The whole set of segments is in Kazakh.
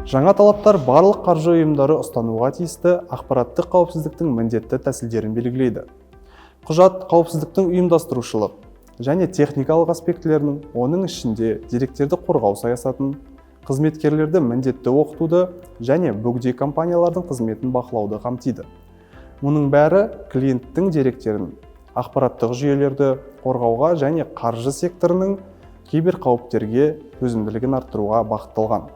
Жаңа талаптар барлық қаржы ұйымдары ұстануға тиісті ақпараттық қауіпсіздіктің міндетті тәсілдерін белгілейді. Құжат қауіпсіздіктің ұйымдастырушылық және техникалық аспектілерінің, оның ішінде деректерді қорғау саясатын, қызметкерлерді міндетті оқытуды және бөгде компаниялардың қызметін бақылауды қамтиды. Мұның бәрі клиенттің деректерін, ақпараттық жүйелерді қорғауға және қаржы секторының киберқауіптерге төзімділігін арттыруға бағытталған.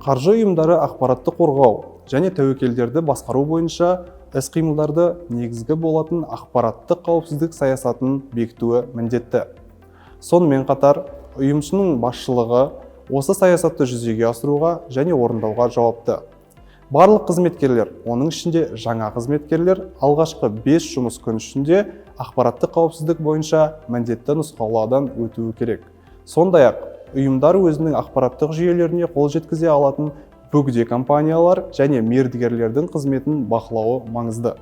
Қаржы ұйымдары ақпаратты қорғау және тәуекелдерді басқару бойынша іс-қимылдарды негізгі болатын ақпараттық қауіпсіздік саясатын бекітуі міндетті. Сонымен қатар, ұйымшының басшылығы осы саясатты жүзеге асыруға және орындауға жауапты. Барлық қызметкерлер, оның ішінде жаңа қызметкерлер, алғашқы 5 жұмыс күн ішінде ақпараттық қауіпсіздік бойынша міндетті нұсқаулардан өтуі керек. Сондай-ақ, ұйымдар өзінің ақпараттық жүйелеріне қол жеткізе алатын бөгде компаниялар және мердігерлердің қызметін бақылауы маңызды.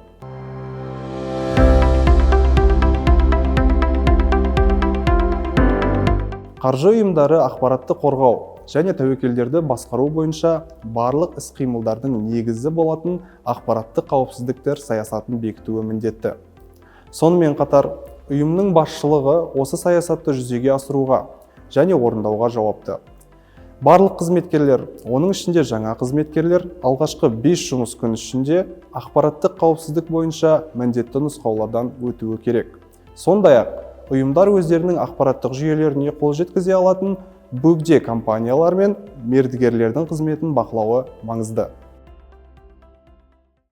Қаржы ұйымдары ақпаратты қорғау және тәуекелдерді басқару бойынша барлық іс-қимылдардың негізі болатын ақпараттық қауіпсіздіктер саясатын бекітуі міндетті. Сонымен қатар, ұйымның басшылығы осы саясатты жүзеге асыруға және орындауға жауапты. Барлық қызметкерлер, оның ішінде жаңа қызметкерлер, алғашқы 5 жұмыс күн ішінде ақпараттық қауіпсіздік бойынша міндетті нұсқаулардан өтуі керек. Сондай-ақ, ұйымдар өздерінің ақпараттық жүйелеріне қол жеткізе алатын бөгде компаниялар мен мердігерлердің қызметін бақылауы маңызды.